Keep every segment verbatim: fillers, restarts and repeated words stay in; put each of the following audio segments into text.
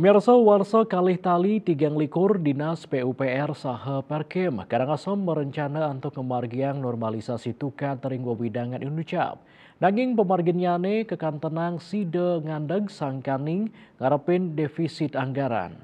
Pemirsa, warsa kalih tali tigang likur Dinas P U P R saha Perkim Karangasem merencana antuk ngemargiang normalisasi tukad ring wewidangan inucap. Nanging pamarginnyane kakantenang sida ngandeg sangkaning ngarepin defisit anggaran.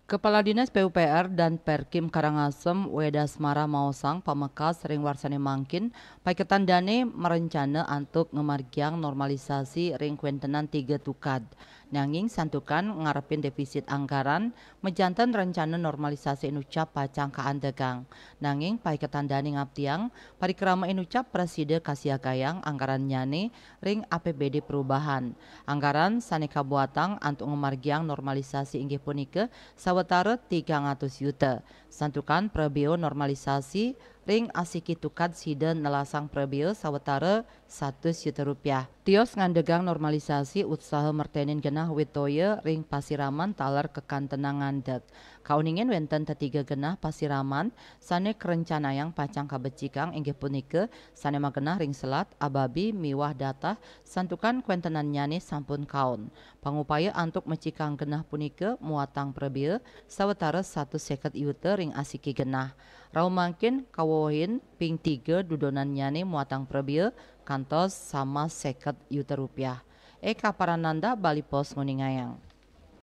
Kepala Dinas P U P R dan Perkim Karangasem, Weda Smara, maosang pamekas ring warsane mangkin, paiketan dane marencana antuk ngamargiang normalisasi ring kwentenan tiga tukad. Nanging santukan ngarepin defisit anggaran, majanten rencana normalisasi inucap pacang kaantegang. Nanging paiketan dane ngaptiang, parikrama inucap prasida kasiagayang anggarannyane ring A P B D perubahan. Anggaran sane kabuatang antuk ngamargiang normalisasi inggih punika sawatara tigang atus yuta. Santukan prabeo normalisasi ring asiki tukad sida nelasang prabeo sawatara satus yuta rupiah. Tios ngandegang normalisasi utsaha mertenin genah witoya ring pasiraman taler kakantenang ngandeg. Kauningin wenten tetiga genah pasiraman sane karencanayang pacang kabecikang inggih punika sane magenah ring selat, ababi miwah datah santukan kwentenannyane sampun kaon. Pangupaya antuk mecikang genah punika muatang prabea sawatara satus seket yuta ring asiki genah. Rauh mangkin kawewehin ping tiga dudonannyane muatang prabea kantos sama seket yuta rupiah. Eka Parananda, Bali Post, nguningayang.